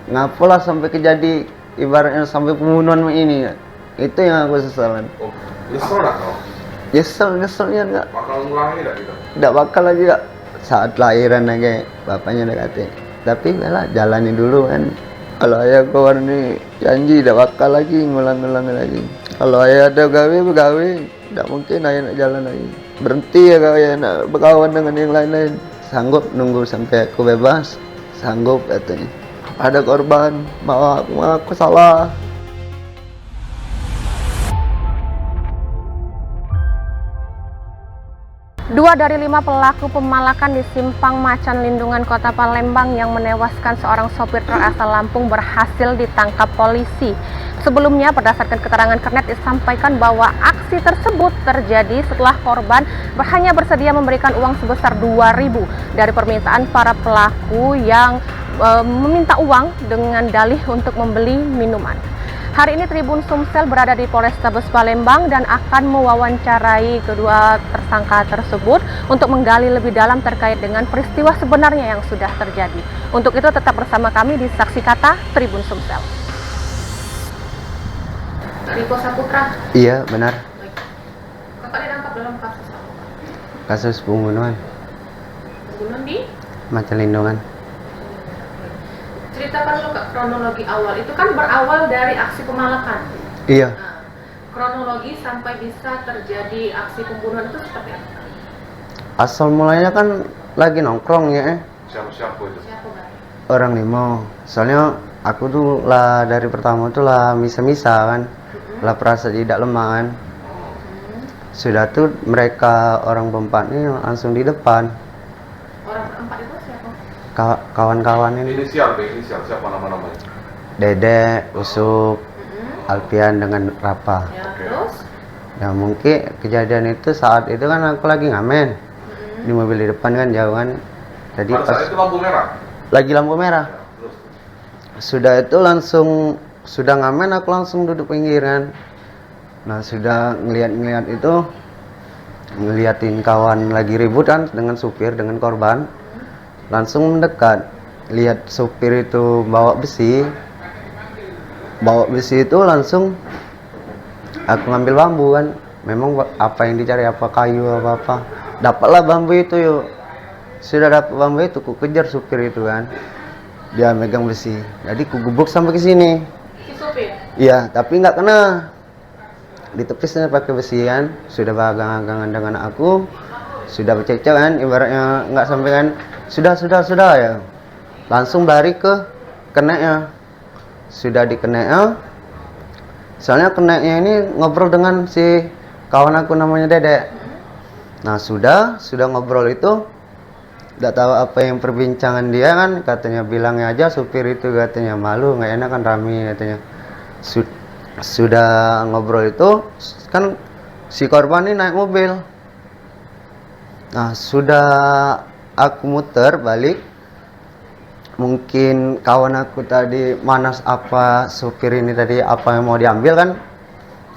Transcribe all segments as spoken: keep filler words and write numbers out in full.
Ngapolah sampai kejadi ibaratnya sampai pembunuhan ini, Kak. Itu yang aku sesalkan. Oh, nyesel dak kau? Nyesel, nyesel nian, Kak. Bakal ngulangi dak gitu? Dak bakal lagi, Kak. Saat lahiran lagi, bapaknya dak kate. Tapi, yalah, jalani dulu kan. Kalau ayah kau ni janji dak bakal lagi ngulang-ngulang lagi. Kalau ayah ada gawe, begawe. Dak mungkin ayah nak jalan lagi. Berhenti ya kau ya nak bekawan dengan yang lain-lain. Sanggup nunggu sampai aku bebas? Sanggup, katanya. Ada korban, bahwa aku, aku salah. Dua dari lima pelaku pemalakan di Simpang Macan Lindungan, Kota Palembang, yang menewaskan seorang sopir truk asal Lampung berhasil ditangkap polisi. Sebelumnya, berdasarkan keterangan kernet, disampaikan bahwa aksi tersebut terjadi setelah korban hanya bersedia memberikan uang sebesar dua ribu dari permintaan para pelaku yang, eh, meminta uang dengan dalih untuk membeli minuman. Hari ini Tribun Sumsel berada di Polrestabes Palembang dan akan mewawancarai kedua tersangka tersebut untuk menggali lebih dalam terkait dengan peristiwa sebenarnya yang sudah terjadi. Untuk itu, tetap bersama kami di Saksi Kata Tribun Sumsel. Riko Saputra. Iya, benar. Baik. Kakak ditangkap dalam kasus apa, Kak? Kasus pembunuhan. Pembunuhan di? Macan Lindungan. Ceritakan dulu, Kak, kronologi awal. Itu kan berawal dari aksi pemalakan. Iya. Nah, kronologi sampai bisa terjadi aksi pembunuhan itu seperti apa, Kak? Asal mulanya kan lagi nongkrong ya, eh. Siapa-siapa itu? Siapa, Bang? Orang limo. Soalnya aku tuh lah dari pertama tuh lah misa-misa kan. Mm-mm. Lah perasa tidak lemah kan. Mm. Sudah tuh mereka orang berempat ni langsung di depan. Orang berempat itu siapa? Ka-, kawan-kawan ini. Inisial deh, inisial siapa nama-namanya? Dedek, Usup, mm-mm, Alpian dengan Rapa. Ya, oke, terus? Ya, mungkin kejadian itu saat itu kan aku lagi ngamen. Mm-mm. Di mobil di depan kan jauh kan. Jadi pada pas saat itu lampu merah? Lagi lampu merah. Ya, terus? Sudah itu langsung, sudah ngamen aku langsung duduk pinggir kan. Nah, sudah ngeliat-ngeliat itu, ngeliatin kawan lagi ribut kan dengan supir, dengan korban. Langsung mendekat. Lihat supir itu bawa besi. Bawa besi itu langsung aku ngambil bambu kan. Memang ba-, apa yang dicari, apa kayu, apa-apa. Dapatlah bambu itu, yuk. Sudah dapat bambu itu, ku kejar supir itu kan. Dia megang besi. Jadi ku gebuk sampai ke sini. Si supir? Iya, tapi nggak kena. Ditepisnya pakai besi kan. Sudah bagang-agangan dengan aku. Sudah bercekcok kan, ibaratnya nggak sampai kan. Sudah, sudah, sudah ya. Langsung lari ke keneknya. Sudah dikeneknya. Soalnya keneknya ini ngobrol dengan si kawan aku namanya Dedek. Nah, sudah, sudah ngobrol itu, ndak tahu apa yang perbincangan dia kan, katanya bilangnya aja supir itu, katanya malu, nggak enak kan, rame katanya. Sud-, sudah ngobrol itu kan si korban ini naik mobil. Nah, sudah aku muter balik, mungkin kawan aku tadi manas apa supir ini tadi apa yang mau diambil kan.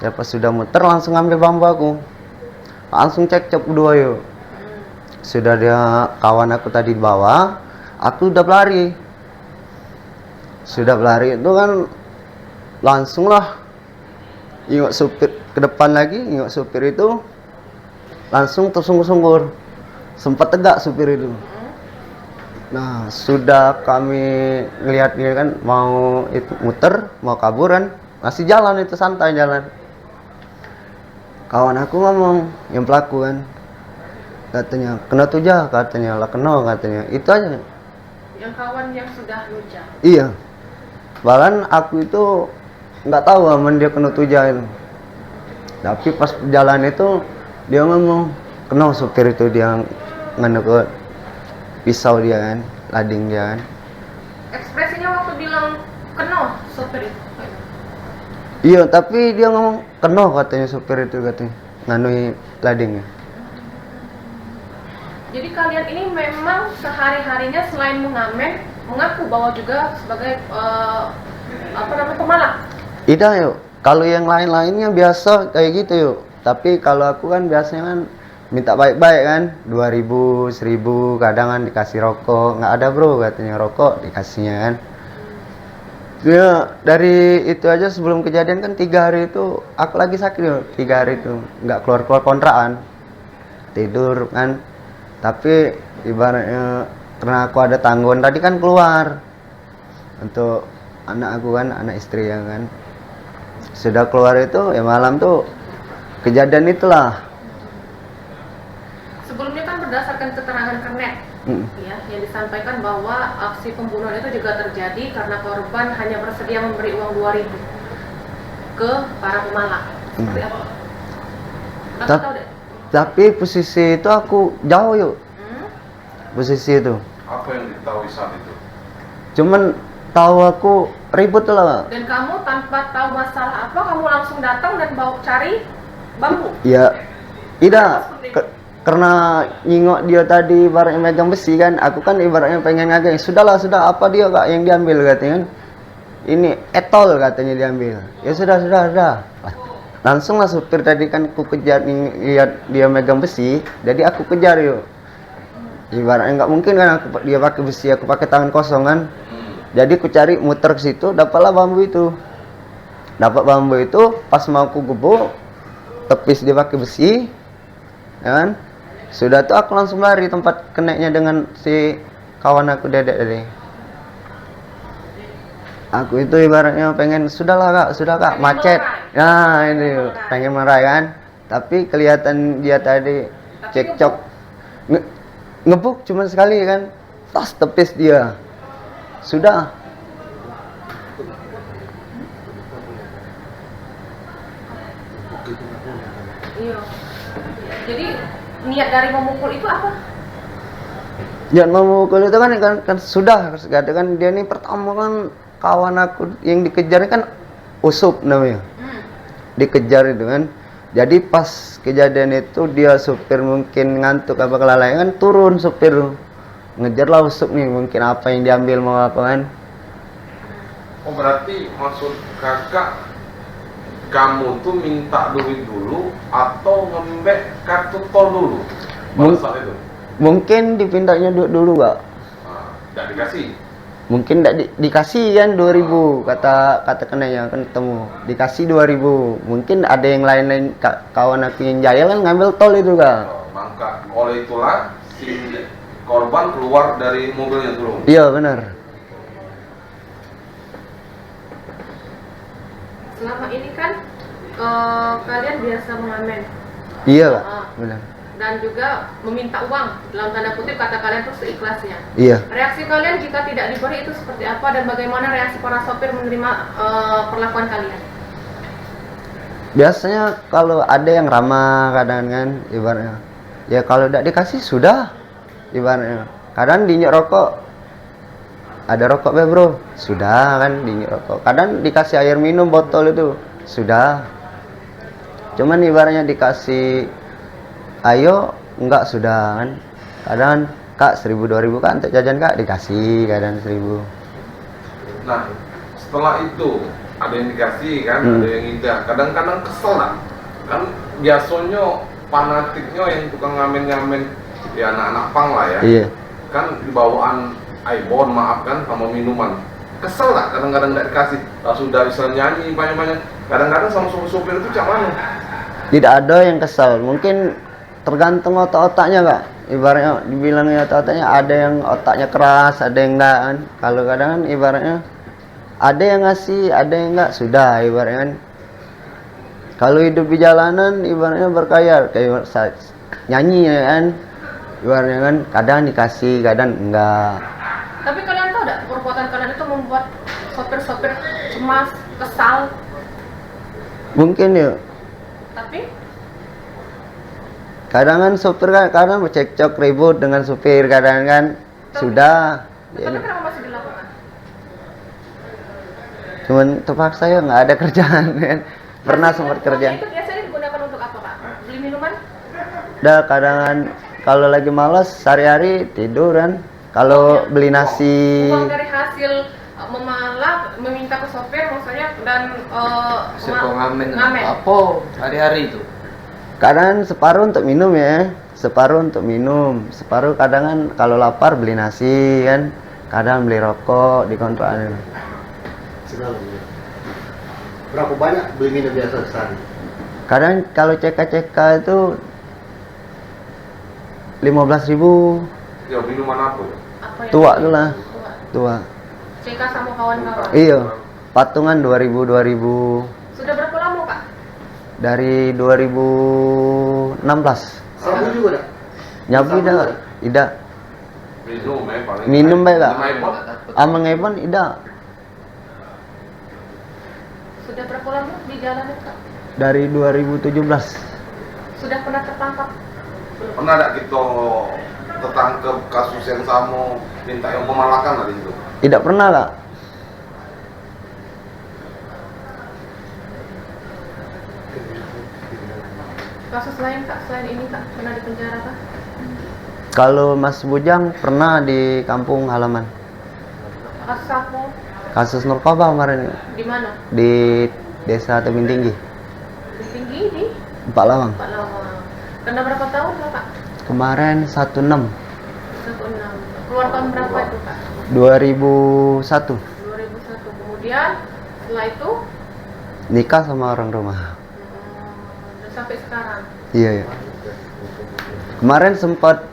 Ya, pas sudah muter, langsung ambil bambu aku. Langsung cekcok berdua, yuk. Sudah dia, kawan aku tadi di bawah, aku udah berlari. Sudah berlari itu kan, langsung lah, ingot supir ke depan lagi, ingot supir itu, langsung tersungkur-sungkur. Sempat tegak supir itu. Nah, sudah kami ngelihat dia kan mau itu muter, mau kabur kan, masih jalan itu, santai jalan. Kawan aku ngomong, yang pelaku kan, katanya, "Kena tujah," katanya, "lah kena," katanya. Itu aja. Yang kawan yang sudah nujah? Iya. Bahkan aku itu nggak tahu amen dia kena tujah itu. Tapi pas jalan itu, dia ngomong, kena supir itu, dia nganu ke pisau dia kan, lading dia kan. Ekspresinya waktu bilang kena supir itu? Iya, tapi dia ngomong, kena katanya supir itu, katanya. Nganui lading. Jadi kalian ini memang sehari-harinya selain mengamen, mengaku bahwa juga sebagai, eh, apa namanya, pemalak? Idah, yuk. Kalau yang lain-lainnya biasa kayak gitu, yuk. Tapi kalau aku kan biasanya kan minta baik-baik kan, dua ribu, seribu, kadang kan dikasih rokok, nggak ada bro katanya rokok, dikasihnya kan. Ya, dari itu aja, sebelum kejadian kan tiga hari itu aku lagi sakit tuh, tiga hari itu nggak keluar-keluar kontrakan, tidur kan. Tapi ibaratnya karena aku ada tanggungan tadi kan keluar untuk anak aku kan, anak istri ya kan. Sudah keluar itu ya malam tuh kejadian itulah. Sebelumnya kan berdasarkan keterangan kernet, hmm, ya, yang disampaikan bahwa aksi pembunuhan itu juga terjadi karena korban hanya bersedia memberi uang dua ribu ke para pemalang. Seperti apa? Kakak tahu deh. Tapi posisi itu aku jauh yuk. Hmm? Posisi itu. Apa yang diketahui saat itu? Cuman tahu aku ribut lah. Dan kamu tanpa tahu masalah apa, kamu langsung datang dan bawa cari bambu? Ya, tidak. Ke, karena nyingok dia tadi ibaratnya megang besi kan, aku kan ibaratnya pengen ngagak, sudahlah, sudah, apa dia kak yang diambil katanya kan, ini etol katanya diambil. Ya sudah, sudah, sudah. Langsung lah supir tadi kan ku kejar, lihat dia megang besi, jadi aku kejar yuk. Ibaratnya nggak mungkin kan aku, dia pakai besi, aku pakai tangan kosong kan. Jadi ku cari muter ke situ, dapatlah bambu itu. Dapat bambu itu, pas mau ku gebuk, tepis dia pakai besi, ya kan. Sudah tuh aku langsung lari tempat keneknya dengan si kawan aku dedek tadi. Aku itu ibaratnya pengen, sudahlah kak, sudah kak, macet. Nah ini pengen marah kan. Tapi kelihatan dia tadi cekcok, nge ngebuk cuma sekali kan, tas tepis dia, sudah. Iya. Jadi niat dari memukul itu apa? Niat memukul itu kan kan, kan sudah, kata kan dia ini pertama kan kawan aku yang dikejar kan Usup namanya. Hmm. Dikejar itu kan. Jadi pas kejadian itu dia supir mungkin ngantuk apa kelalaian kan turun supir. Ngejar lah Usup nih mungkin apa yang diambil mau apa kan. Oh berarti maksud kakak kamu tuh minta duit dulu atau ngembek kartu tol dulu? Pada saat itu. Mungkin dipintanya duit dulu kak. Nah, tidak dikasih. Mungkin dak di, dikasih kan dua ribu kata kata kena yang kan ketemu dikasih dua ribu. Mungkin ada yang lain-lain kawan aku yang jahil kan ngambil tol itu kak. Maka oleh itulah si korban keluar dari mobilnya dulu. Iya benar. Selama ini kan uh, kalian biasa mengamen. Iya uh, benar. Dan juga meminta uang dalam tanda kutip kata kalian tuh seikhlasnya. Iya. Reaksi kalian jika tidak diberi itu seperti apa dan bagaimana reaksi para sopir menerima uh, perlakuan kalian? Biasanya kalau ada yang ramah kadang kan ibaratnya ya kalau tidak dikasih sudah ibaratnya kadang diinjak rokok ada rokok be bro sudah kan diinjak rokok kadang dikasih air minum botol itu sudah cuman ibaratnya dikasih ayo enggak sudah kan kadang kak seribu dua ribu kak untuk jajan kak dikasih kadang seribu. Nah setelah itu ada yang dikasih kan hmm. Ada yang tidak kadang-kadang kesel lah kan biasanya fanatiknya yang tukang ngamen-ngamen ya anak-anak pang lah ya iya. Kan dibawaan aibon maaf kan sama minuman kesel lah kadang-kadang tidak dikasih lah sudah bisa nyanyi banyak-banyak kadang-kadang sama supir-supir itu cak mana tidak ada yang kesel mungkin tergantung otak-otaknya kak ibaratnya dibilangnya otak-otaknya ada yang otaknya keras ada yang enggak kan kalau kadang kan ibaratnya ada yang ngasih ada yang enggak sudah ibaratnya kan kalau hidup di jalanan ibaratnya berkaya kayak nyanyi ya kan ibaratnya kan kadang dikasih kadang enggak. Tapi kalian tahu enggak perbuatan kalian itu membuat sopir-sopir cemas kesal mungkin ya tapi kadang kan sopir kan kadang bercekcok ribut dengan supir kadang kan sudah tapi kenapa masih dilakukan cuman terpaksa ya nggak ada kerjaan kan pernah sempat kerja itu biasanya digunakan untuk apa pak beli minuman dah kadang kalau lagi malas sehari-hari tiduran kalau beli nasi uang dari hasil eh, memalak meminta ke sopir maksudnya dan uh, eh, ngamen apa hari-hari itu kadang separuh untuk minum ya separuh untuk minum separuh kadang kan kalau lapar beli nasi kan kadang beli rokok di kontrakan Berapa banyak beli minum biasa sehari? Kadang kalau C K-C K itu lima belas ribu. Ya, minuman apa? Apa ya? Tuak tu lah. Tuak. Tuak. C K sama kawan-kawan. Iya. Patungan dua ribu, dua ribu. Sudah berapa lama, Kak? Dari dua ribu enam belas. Sabu juga dak? Nyabu dak? Idak. Minum, eh, paling. Minum bae, Kak. Minum air pun? Amen ngebon idak. Sudah berapa lama di jalan itu, Kak? Dari dua ribu tujuh belas. Sudah pernah tertangkap? Pernah dak kita tertangkap kasus yang sama, minta yang pemalakan lah di situ? Idak pernah, Kak. Kasus lain, Kak, selain ini, Kak, pernah dipenjara, Kak? Kalau Mas Bujang pernah di kampung halaman. Kasus apa? Kasus narkoba kemarin. Di mana? Di Desa Tebing Tinggi. Tebing Tinggi di? Empat Lawang. Empat Lawang. Kena berapa tahun, Kak? Kemarin satu enam. Satu enam. Keluar tahun berapa itu, Kak? Dua ribu satu. Dua ribu satu. Kemudian, setelah itu? Nikah sama orang rumah. Hmm, dan sampai sekarang? Iya, iya. Kemarin sempat,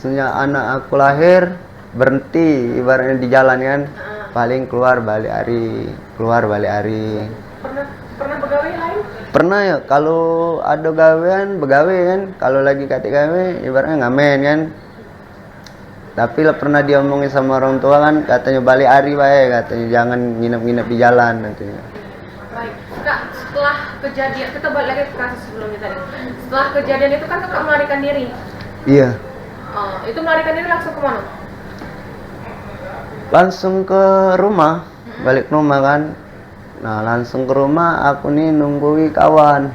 sejak anak aku lahir, berhenti ibaratnya di jalan kan. Ah. Paling keluar balik hari, keluar balik hari. Pernah, pernah begawe lain? Pernah ya, kalau ada gawean, begawe kan. Kalau lagi katik gawe, ibaratnya ngamen kan. Tapi lah pernah diomongin sama orang tua kan, katanya balik hari bae, katanya jangan nginep-nginep di jalan, katanya. Baik, Kak, setelah kejadian, kita balik lagi ke kasus sebelumnya tadi. Setelah kejadian itu kan Kakak melarikan diri? Iya. Oh, itu melarikan diri langsung ke mana? Langsung ke rumah, balik ke rumah kan. Nah, langsung ke rumah, aku ni nunggui kawan.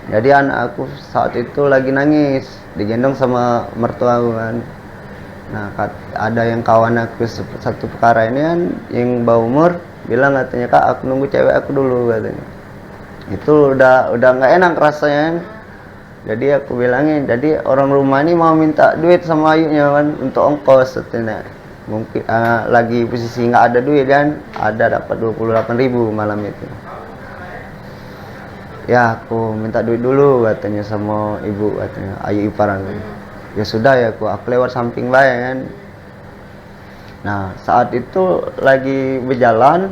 Jadi anak aku saat itu lagi nangis, digendong sama mertua aku kan. Nah, kat-, ada yang kawan aku se-, satu perkara ini kan, yang bawah umur, bilang katanya, "Kak, aku nunggu cewek aku dulu," katanya. Itu udah, udah nggak enak rasanya kan. Jadi aku bilangin, jadi orang rumah ni mau minta duit sama ayuknya kan untuk ongkos, katanya. Mungkin, ah, lagi posisi nggak ada duit kan, ada dapat dua puluh delapan ribu malam itu. Ya, aku minta duit dulu, katanya, sama ibu, katanya, ayuk ipar aku. Ya sudah ya, aku, aku lewat samping bae kan. Nah, saat itu lagi berjalan,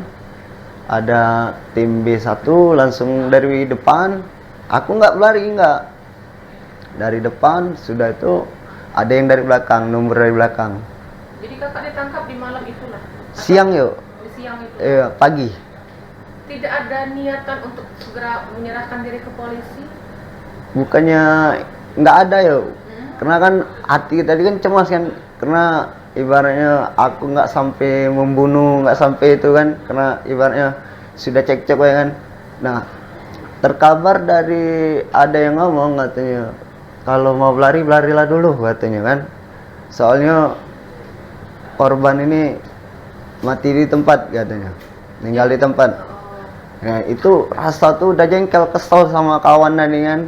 ada tim B satu langsung dari depan. Aku nggak berlari, nggak. Dari depan, sudah itu ada yang dari belakang, nomor dari belakang. Jadi Kakak ditangkap di malam itulah? Atau siang, yuk. Di siang itu? Iya, pagi. Tidak ada niatan untuk segera menyerahkan diri ke polisi? Bukannya nggak ada, yuk. Hmm. Karena kan hati tadi kan cemas kan. Karena ibaratnya aku nggak sampai membunuh, nggak sampai itu kan. Karena ibaratnya sudah cekcok ya kan. Nah, terkabar dari ada yang ngomong katanya, "Kalau mau berlari, berlarilah dulu," katanya kan. Soalnya korban ini mati di tempat katanya, meninggal di tempat. Nah, itu rasa tuh udah jengkel, kesel sama kawan tadi kan.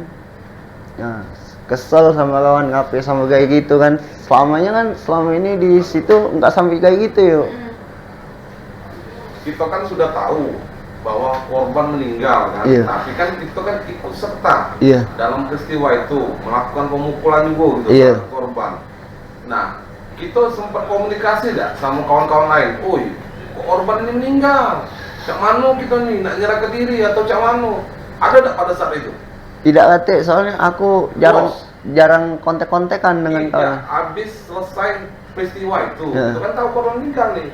Nah, kesel sama kawan, ngape sama kayak gitu kan. Selamanya kan, selama ini di situ nggak sampai kayak gitu, yuk. Kita kan sudah tahu bahwa korban meninggal kan, iya, tapi kan kita kan ikut serta, iya, dalam peristiwa itu, melakukan pemukulan juga gitu, iya, terhadap korban. Nah, kita sempat komunikasi dak sama kawan-kawan lain? "Oi, kok korban ini meninggal? Cak mano kita ni, nak nyerah ke diri atau cak mano?" Ada dak pada saat itu? Tidak katik, soalnya aku jarang, los, jarang kontek-kontekan dengan, iya, kawan. Habis selesai peristiwa itu, ya, itu kan tahu korban meninggal nih,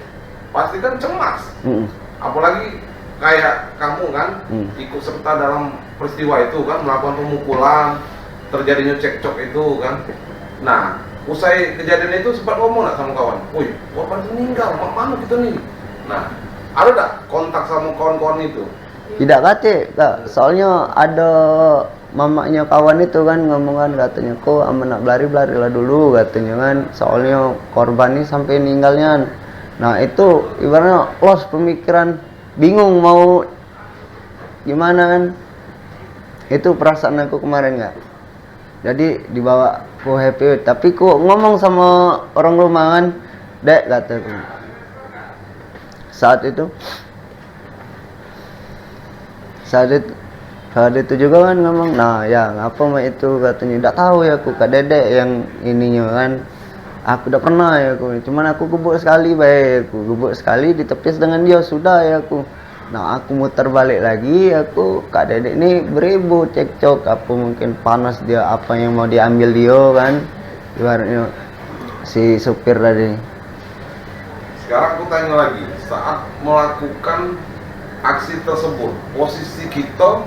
pasti kan cemas. Mm-mm. Apalagi kayak kamu kan, mm, ikut serta dalam peristiwa itu kan, melakukan pemukulan, terjadinya cekcok itu kan. Nah, usai kejadian itu sempat ngomong nggak sama kawan, "Woi, korban meninggal, mak mana kita nih?" Nah, ada nggak kontak sama kawan-kawan itu? Tidak katik, Kak. Soalnya ada mamaknya kawan itu kan ngomong kan, katanya, "Ko amen nak belari, belarilah dulu," katanya kan. Soalnya korban ni sampai meninggalnya. Nah, itu ibaratnya los pemikiran, bingung mau gimana kan. Itu perasaan aku kemarin, Kak. Jadi dibawa ke Happy Way. Tapi ku ngomong sama orang rumah kan, "Dek," kataku. Saat itu, Saat itu, saat itu juga kan ngomong, "Nah, ya, ngapa mak itu?" Katanya, "Dak tahu ya aku, Kak Dedek yang ininya kan. Aku dak pernah ya aku. Cuman aku gebuk sekali bae, aku gebuk sekali ditepis dengan dia, sudah ya aku." Nah, aku muter balik lagi, aku, Kak Dedek ni beribut, cekcok, apa mungkin panas dia, apa yang mau diambil dia kan. Ibaratnya si supir tadi. Sekarang aku tanya lagi, saat melakukan aksi tersebut, posisi kita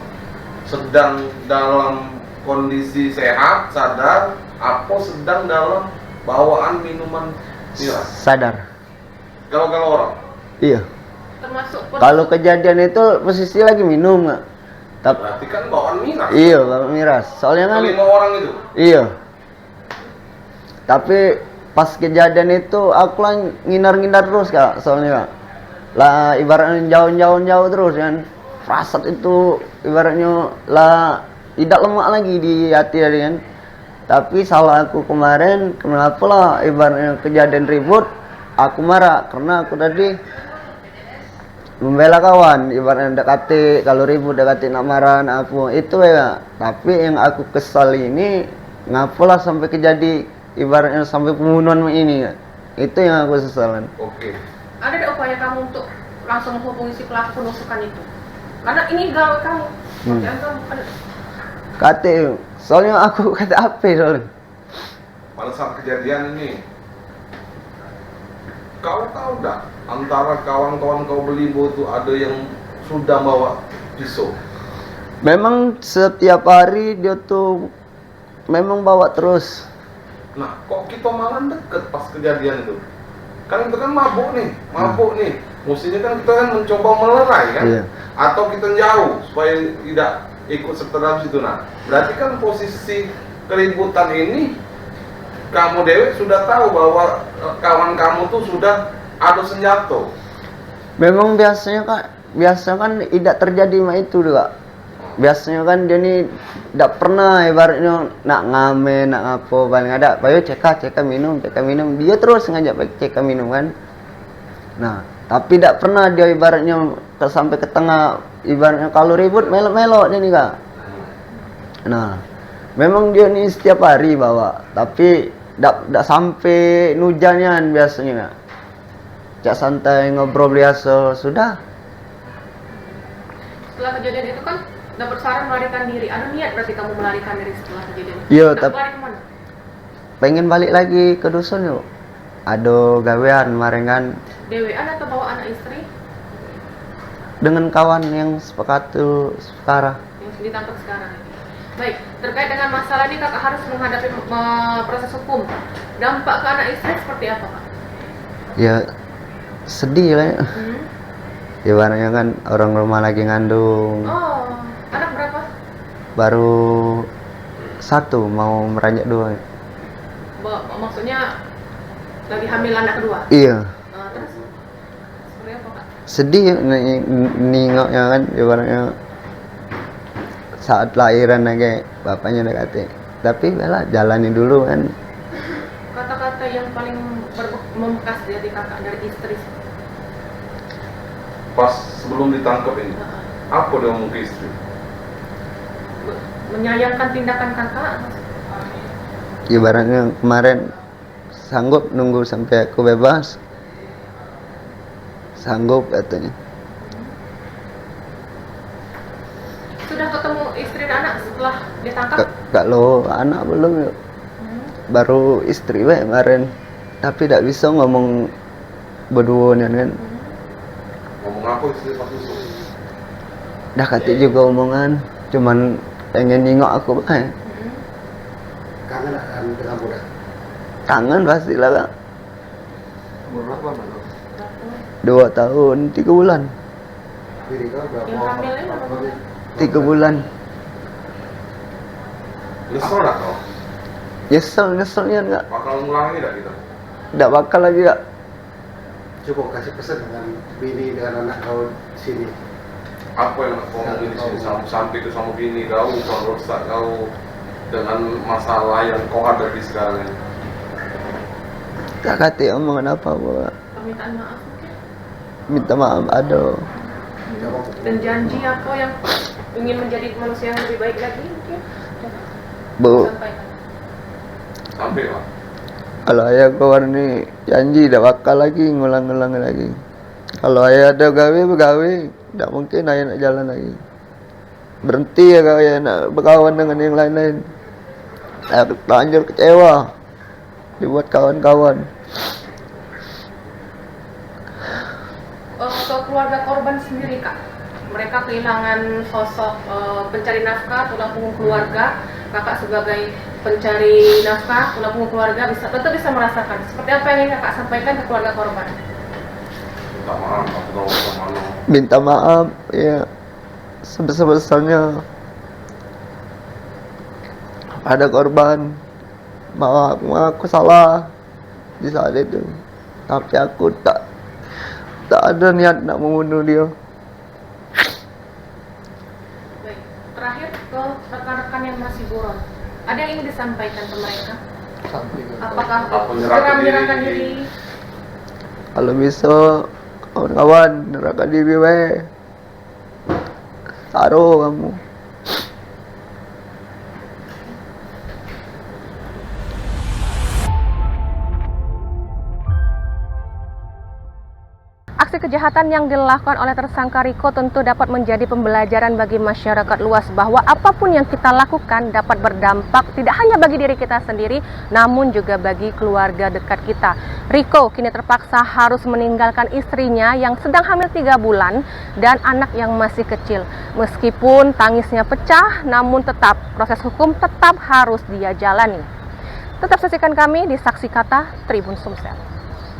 sedang dalam kondisi sehat, sadar, apa sedang dalam bawaan minuman miras? Sadar. Kalau kalau orang? Iya. Termasuk pun Kalau kejadian itu posisi lagi minum nggak? Tapi Berarti kan bawaan miras. Iya, bawaan miras. Soalnya kan Kelima orang itu. Iya. Tapi pas kejadian itu aku lah ngindar-ngindar terus, Kak, soalnya, Kak. Lah ibaratnya jauh-jauh jauh terus kan. Firasat itu ibaratnya lah idak lemak lagi di hati tadi kan. Tapi salah aku kemarin, kenapa lah ibaratnya kejadian ribut, aku marah karena aku tadi membela kawan, ibaratnya dak katik, kalau ribut dak katik nak marah, nak apa, itu ya. Tapi yang aku kesal ini, ngapalah sampai kejadi ibaratnya sampai pembunuhan ini ya. Itu yang aku sesalan. Oke. Ada tidak upaya kamu untuk langsung menghubungi si pelaku penusukan itu? Karena ini gawe kamu, pekerjaan kamu. Ada. Katik, soalnya aku kata apa soalnya. Pada saat kejadian ini, kau tahu dak antara kawan-kawan kau belimbing itu ada yang sudah bawa pisau? Memang setiap hari dia tuh memang bawa terus. Nah, kok kita malah deket pas kejadian itu? Kan kita kan mabuk nih, mabuk nih. Mestinya kan kita kan mencoba melerai kan? Iya. Atau kita jauh supaya tidak ikut serta dalam situ. Nah, berarti kan posisi keributan ini kamu dewek sudah tahu bahwa eh, kawan kamu tuh sudah ada senjata. Memang biasanya, Kak, biasa kan idak terjadi mak itu tu, Kak. Biasanya kan dia ni dak pernah ibaratnya nak ngamen, nak ngapo, paling ada payo ceka, ceka minum, ceka minum. Dia terus ngajak ceka minum kan. Nah, tapi dak pernah dia ibaratnya ke, sampai ke tengah, ibaratnya kalau ribut melok-melok dia ni, Kak. Nah, memang dia ni setiap hari bawa, tapi dak dak sampai nujan nian biasanya, Kak. Cak santai ngobrol biasa sudah. Setelah kejadian itu kan dapat saran melarikan diri. Ada niat berarti kamu melarikan diri setelah kejadian itu? Iya, Nak tap- lari kemana? Pengen balik lagi ke dusun yuk. Ada gawean kemarin kan. Dewean atau bawa anak istri? Dengan kawan yang sepakat tu sekarang. Yang ditangkap sekarang ini. Baik, terkait dengan masalah ini kakak harus menghadapi eh, proses hukum. Dampak ke anak istri seperti apa, Kak? Ya sedih lah ya. Hmm. Ibaratnya kan orang rumah lagi ngandung. Oh, anak berapa? Baru satu mau meranjak dua. Ba- maksudnya lagi hamil anak kedua? Iya. Nah, terus seperti apa, Kak? Sedih ya, ni- ningoknya kan ibaratnya saat lahiran lagi bapaknya udah kata, tapi bela jalani dulu kan. Kata-kata yang paling ber- membekas di hati kakak dari istri. Pas sebelum ditangkap ini, apa dia ngomong ke istri? Menyayangkan tindakan kakak. Ibaratnya kemarin sanggup nunggu sampai aku bebas, sanggup katanya. Sudah ketemu istri dan anak setelah ditangkap? Ka- Kalau anak belum yuk. Baru istri bae kemarin, tapi dak bisa ngomong berdua nian kan. Ngomong apa istri pas itu? Dah katik juga omongan, cuman pengen ningok aku bae. Kangen kan dengan budak? Kangen pastilah, Kak. Umur berapa, Bang? Dua tahun tiga bulan. Bini kau berapa? Yang hamil ini berapa? Tiga bulan. Nyesel dak kau? Nyesel, nyesel nian, Kak. Bakal ngulangi dak kita? Dak bakal lagi, Kak. Coba kasih pesan dengan bini, dengan anak kau di sini. Apa yang nak kau omongin di sini sam- sampai ke sama bini kau, sama rusak kau dengan masalah yang kau hadapi sekarang ini? Dak katik omongan apa-apa, Kak. Permintaan maaf mungkin? Minta maaf ada. Coba Dan janji apa yang ingin menjadi manusia yang lebih baik lagi, mungkin? Bu. Sampaikan. Sampai, Pak. Kalau ayah keluar ni janji dak bakal lagi ngulang-ngulang lagi. Kalau ayah ada gawe, begawe, dak mungkin ayah nak jalan lagi. Berhenti ya kau ya nak bekawan dengan yang lain-lain. Aku terlanjur kecewa dibuat kawan-kawan. Eh, ke keluarga korban sendiri, Kak, mereka kehilangan sosok, eh, pencari nafkah, tulang punggung keluarga. Kakak sebagai pencari nafkah, tulang punggung keluarga, bisa, tentu bisa merasakan. Seperti apa yang ingin Kakak sampaikan ke keluarga korban? Minta maaf, aku tahu sama lu. Minta maaf, ya, sebesar-besarnya pada korban, bahwa aku, aku salah di saat itu, tapi aku tak tak ada niat nak membunuh dia. Baik, terakhir ke rekan-rekan yang masih buron, ada yang ingin disampaikan ke mereka? Apakah segera menyerahkan diri? Kalau bisa, kawan-kawan, nyerahkan diri bae. Taro kamu. Aksi kejahatan yang dilakukan oleh tersangka Riko tentu dapat menjadi pembelajaran bagi masyarakat luas bahwa apapun yang kita lakukan dapat berdampak tidak hanya bagi diri kita sendiri, namun juga bagi keluarga dekat kita. Riko kini terpaksa harus meninggalkan istrinya yang sedang hamil tiga bulan dan anak yang masih kecil. Meskipun tangisnya pecah, namun tetap proses hukum tetap harus dia jalani. Tetap saksikan kami di Saksi Kata Tribun Sumsel.